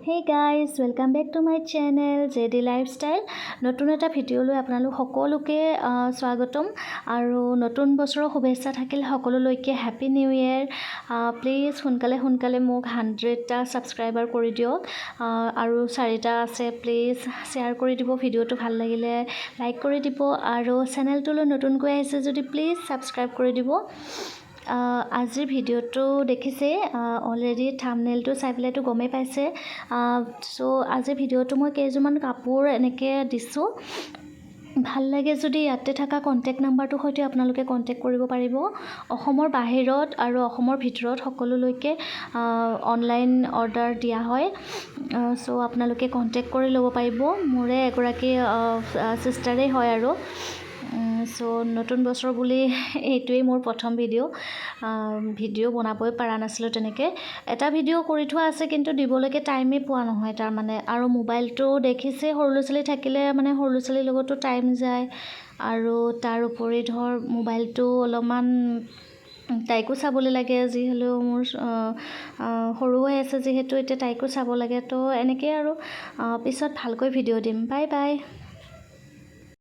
Hey guys, welcome back to my channel JD Lifestyle। নতুন এটা ভিডিঅ'লৈ আপোনালোক সকলোকে স্বাগতম আৰু নতুন বছৰৰ শুভেচ্ছা থাকিল সকলোলৈকে। Happy new year. Please সোনকালে সোনকালে মোক 100টা ছাবস্ক্ৰাইবাৰ কৰি দিয়ক আৰু চাৰিটা আছে। প্লিজ শ্বেয়াৰ কৰি দিব, ভিডিঅ'টো ভাল লাগিলে লাইক কৰি দিব আৰু চেনেলটোলৈ নতুনকৈ আহিছে যদি প্লিজ ছাবস্ক্ৰাইব কৰি দিব। আজিৰ ভিডিঅ'টো দেখিছে অলৰেডি, থামনেলটো চাই পেলাইতো গমেই পাইছে। চ' আজিৰ ভিডিঅ'টো মই কেইযোৰমান কাপোৰ এনেকৈ দিছোঁ। ভাল লাগে যদি ইয়াতে থকা কণ্টেক্ট নাম্বাৰটোৰ সৈতে আপোনালোকে কণ্টেক্ট কৰিব পাৰিব। অসমৰ বাহিৰত আৰু অসমৰ ভিতৰত সকলোলৈকে অনলাইন অৰ্ডাৰ দিয়া হয়। চ' আপোনালোকে কণ্টেক্ট কৰি ল'ব পাৰিব। মোৰে এগৰাকী ছিষ্টাৰেই হয় আৰু চ' নতুন বছৰ বুলি এইটোৱেই মোৰ প্ৰথম ভিডিঅ'। ভিডিঅ' বনাবই পৰা নাছিলোঁ তেনেকৈ। এটা ভিডিঅ' কৰি থোৱা আছে, কিন্তু দিবলৈকে টাইমেই পোৱা নহয় তাৰমানে। আৰু মোবাইলটো দেখিছে, সৰু ল'ৰা ছোৱালী থাকিলে মানে সৰু ল'ৰা ছোৱালীৰ লগতো টাইম যায় আৰু তাৰ উপৰি ধৰ মোবাইলটো অলপমান তাইকো চাবলৈ লাগে। যি হ'লেও মোৰ সৰু হৈ আছে যিহেতু, এতিয়া তাইকো চাব লাগে। তো এনেকেই আৰু পিছত ভালকৈ ভিডিঅ' দিম। Bye bye.